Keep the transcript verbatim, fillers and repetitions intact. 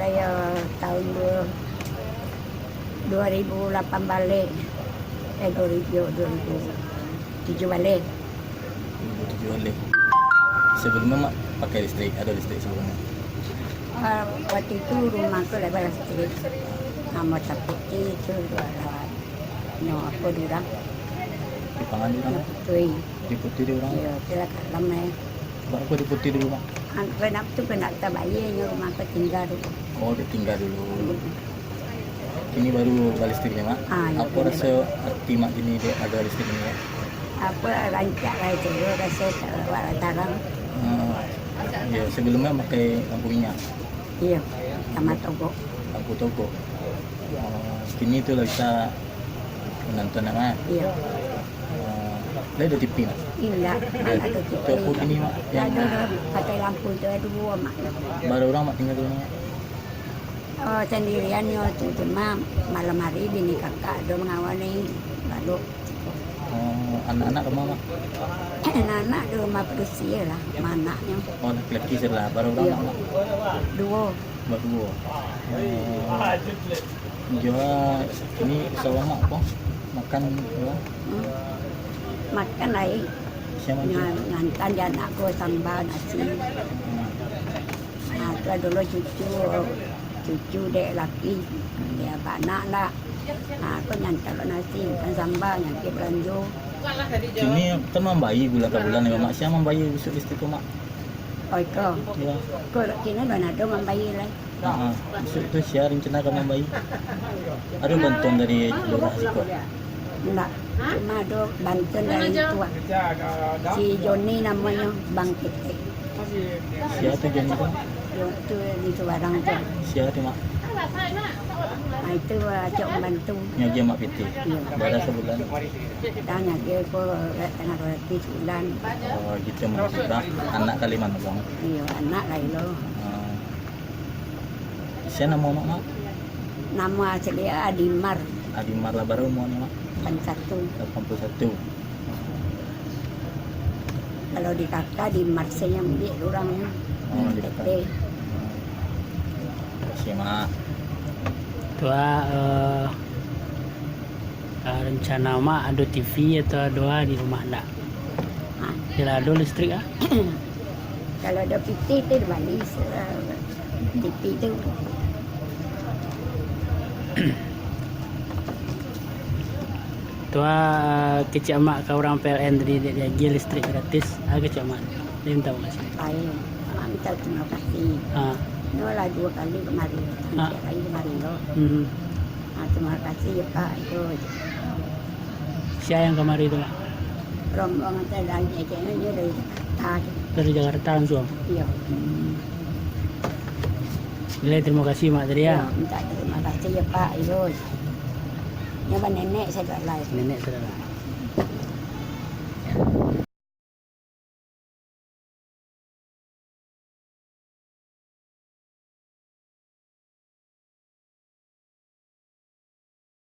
Yo, tahun dua, dua ribu lapan baleh, eh, dua ribu, dua ribu tujuh baleh. Dua ribu tujuh baleh. Sebelumnya, Mak, pakai listrik, ada listrik sebelumnya? Ah, waktu itu rumah tu lah balistrik. Nama tapi itu tu lah. Nyo, apo di urang? Di pangan di urang? Nyo, putui. Di putui di urang? Iyo, tu lah kalam, eh. Barapo di putui dulu, Mak? An-, kena tu, kena tabayie nyo rumah ko tingga dulu. Oh, ditingga dulu. Hmm. Kini baru balistrik, Mak? Ah, iyo, apo kini raso baru. Ati Mak kini dek ado listrik kini, Mak? Apo, rancak lah itu, raso awak lah tarang. Hmm. Iyo, sebelumnya pakai lampu minyak? Iyo, sama togok. Lampu togok. Oh, kini tu lah bisa manonton, Mak? Iyo. Oh, lah ado T V, Mak? Indak, mana ado T V. Tu apo kini, Mak? Yang ado lah, pakai lampu tu, ado duo, Mak. Bara urang, Mak, tingga di rumah, Mak? Oh, sandirian nyo tu, cuma malam hari bini kakak ado mangawani, baru. Oh, anak-anak ka ma, Mak? Anak-anak di rumah padusi lah, ma anaknyo. Oh, laki-laki sadolah, bara urang, iyo, Mak? Duo. Baduo. Oh. Jo, kini usaho Mak apo? Makan, yo? Hmm. Makan lai. Sia makan? Ngan-, ngantan di anak ko samba nasi. Hmm. Nah, tu ado lo cucu, cucu dek laki, dek anak ndak. Nah, ko nyantak lo nasi, ngantan samba, nyantak balanjo. Kini kan mambayia bulan ka bulan, yo, Mak? Sia mambayia busuak di situ, Mak? Oh, iko? Yo. Ko kini alun ado mambayia lai. Ha, ha. Bisuak tu sia rencana ka mambayia? Ado bantuan dari lurah siko? Indak. Cuma ado bantuan dari itu, ah. Si Joni namonyo, Bang Ketek. Sia tu Joni tu? Yo, tu di Subarang tu. Sia tu, Mak? Ah, itu, ah, acok mambantu. Nyo agiah Mak pitih? Iyo. Bara sabulan? Dah nyo agiah ko, tangah duo ratuih sabulan. Oh, gitu, Mak. Anak ka limo, Bang? Iyo, anak lai lo. Ah. Sia namo Mak, Mak? Namo asli Adimar. Adimar lah, bara umua ni, Mak? Lapan puluah satu. Lapan puluah satu. Kalau di kakak, Dimar sajo ambiak urang. Oh, di kakak. Tete. Makasih, Mak. Tu, ah, eh, Ah, rencana Mak ado T V atau ado di rumah ndak? Ah. Bila ado listrik, ah? Kalau ado pitih tu dibali se-, T V tu. Tu, ah, kecek Mak ka urang P L N tadi, dek diagiah listrik gratis. Ah, kecek Mak. Dia minta makasih. Lain. Mak minta terima kasih. Ah. Nyo lah duo kali kamari. Ah. Tigo kali kamari lo. Mhm. Ah, terima kasih ya, Pak. Itu. Sia yang kamari tu, Mak? Rombongan saya dari, kayaknya dia dari Jakarta. Dari Jakarta langsung? Iya. Hmm. Nilai terima kasih, Mak, tadi ya. Iya, minta terima kasih ya, Pak. Itu. Nyo nenek saya lah. Nenek saya lah.